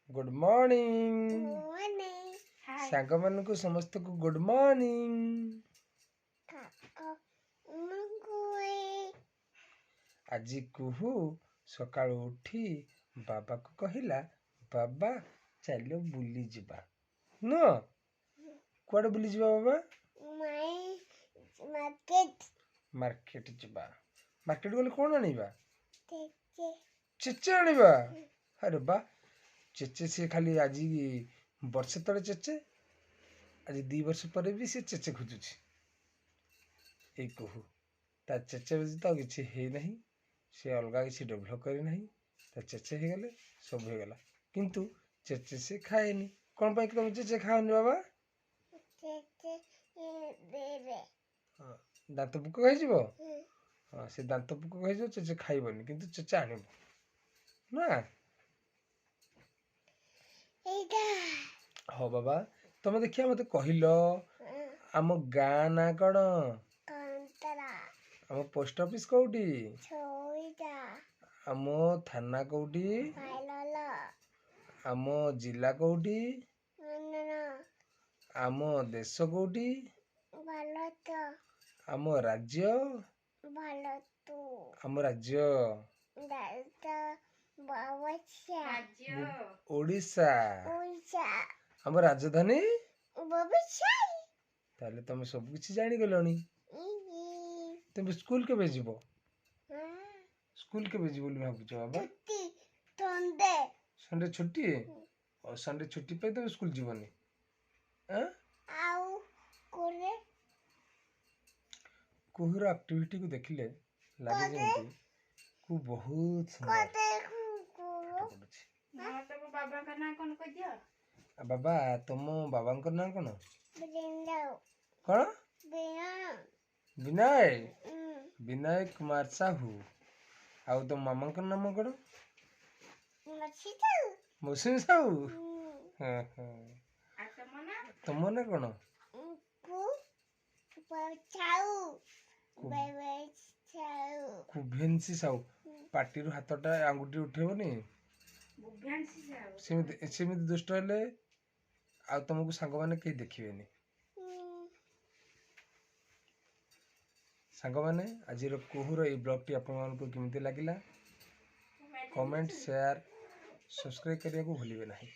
Good morning. Morning. ହାଏ। ସାଙ୍ଗମାନଙ୍କୁ ସମସ୍ତଙ୍କୁ good morning. କାକ ମୁଗୁଏ। ଆଜି କୁହୁ ସକାଳୁ ଉଠି ବାବାକୁ କହିଲା, ବାବା ଚାଲ ବୁଲିଯିବା। ନୁହଁ? କୁଆଡ଼େ ବୁଲିଯିବା ବାବା? ମାଇ ମାର୍କେଟ। ମାର୍କେଟ ଯିବା। ମାର୍କେଟ ଗଲେ କ'ଣ ଆଣିବା? ଚେଚେ। ଚେଚେ ଆଣିବା। ଆରେ ବା, ଚେଚେ! ସିଏ ଖାଲି ଆଜି ବର୍ଷେ ତଳେ ଚେଚେ, ଆଜି 2 ବର୍ଷ ପରେ ବି ସେ ଚେଚେ ଖୋଜୁଛି। ଏଇ କୁହୁ, ତା ଚେଚେ ବ୍ୟତୀତ ଆଉ କିଛି ହେଇନାହିଁ। ସେ ଅଲଗା କିଛି ଡେଭଲପ୍ କରିନାହିଁ। ତା ଚେଚେ ହେଇଗଲେ ସବୁ ହେଇଗଲା। କିନ୍ତୁ ଚେଚେ ସେ ଖାଏନି। କ'ଣ ପାଇଁ ତମେ ଚେଚେ ଖାଅନି ବାବା? ଚେଚେ ଦେରେ। ହଁ, ଦାନ୍ତ ପୋକ ଖାଇଯିବ। ହଁ, ସେ ଦାନ୍ତ ପୋକ ଖାଇଯିବ, ଚେଚେ ଖାଇବନି, କିନ୍ତୁ ଚେଚେ ଆଣିବ ନା? ଏଇଟା। ହଉ ବାବା, ତମେ ଦେଖିବା ମତେ କହିଲ, ଆମ ଗାଁ ନାଁ କ'ଣ? କନ୍ତରା। ଆମ ପୋଷ୍ଟ ଅଫିସ କୋଉଠି? ଛୋଇଟା। ଆମ ଥାନା କୋଉଠି? ପାଇଲଲ। ଆମ ଜିଲ୍ଲା କୋଉଠି? ମନନ। ଆମ ଦେଶ କୋଉଠି? ଭାରତ। ଆମ ରାଜ୍ୟ? ଭାରତ। ଆମ ରାଜ୍ୟ? ଦାଦା ବାବଚା। ରାଜ୍ୟ। ଓଡ଼ିଶା। ଓଡ଼ିଶା। ଆମ ରାଜଧାନୀ? ବାବଚା। ତାହେଲେ ତମେ ସବୁ କିଛି ଜାଣିଗଲଣି। ତମେ ସ୍କୁଲ କେବେ ଯିବ? ସ୍କୁଲ କେବେ ଯିବ ବୋଲି ଭାବୁଛ ବାବା? ଛୁଟି ସଣ୍ଡେ। ସଣ୍ଡେ ଛୁଟି? ଓ, ସଣ୍ଡେ ଛୁଟି ପାଇଁ ତମେ ସ୍କୁଲ ଯିବନି ଆଁ? ଆଉ କୋରେ। କୁହୁର ଆକ୍ଟିଭିଟିକୁ ଦେଖିଲେ ଲାଗେ ଯେମିତି କୁ ବହୁତ ସୁନ୍ଦର କତେ ପାଠ ପଢୁଛି। ହଁ, ତମ ବାବାଙ୍କ ନାଁ କ'ଣ କହିଦିଅ। ଆଉ ବାବା, ତମ ବାବାଙ୍କ ନାଁ କ'ଣ? ବୃନ୍ଦ। କ'ଣ? ବିଣ। ବିନୟ। ବିନୟ କୁମାର ସାହୁ। ଆଉ ତମ ମାମାଙ୍କ ନାମ କ'ଣ? ମଛିତ। ମୌସୁମୀ ସାହୁ। ହଁ। ଆଉ ତମ ନାଁ? ତମ ନାଁ କ'ଣ? କୁ ଛାଉ ବେବେ ଛାଉ। କୁଭେନ୍ସି ସାହୁ। ପାଟିରୁ ହାତଟା ଆଙ୍ଗୁଠି ଉଠେଇବନି। ବୁଭ୍ୟାଂଶୀ ସାହୁ। ସେମିତି ସେମିତି ଦୁଷ୍ଟ ହେଲେ ଆଉ ତମକୁ ସାଙ୍ଗମାନେ କେହି ଦେଖିବେନି। ସାଙ୍ଗମାନେ, ଆଜିର କୁହୁର ଏଇ ବ୍ଲଗ୍ଟି ଆପଣମାନଙ୍କୁ କେମିତି ଲାଗିଲା, କମେଣ୍ଟ, ସେୟାର, ସବସ୍କ୍ରାଇବ୍ କରିବାକୁ ଭୁଲିବେ ନାହିଁ।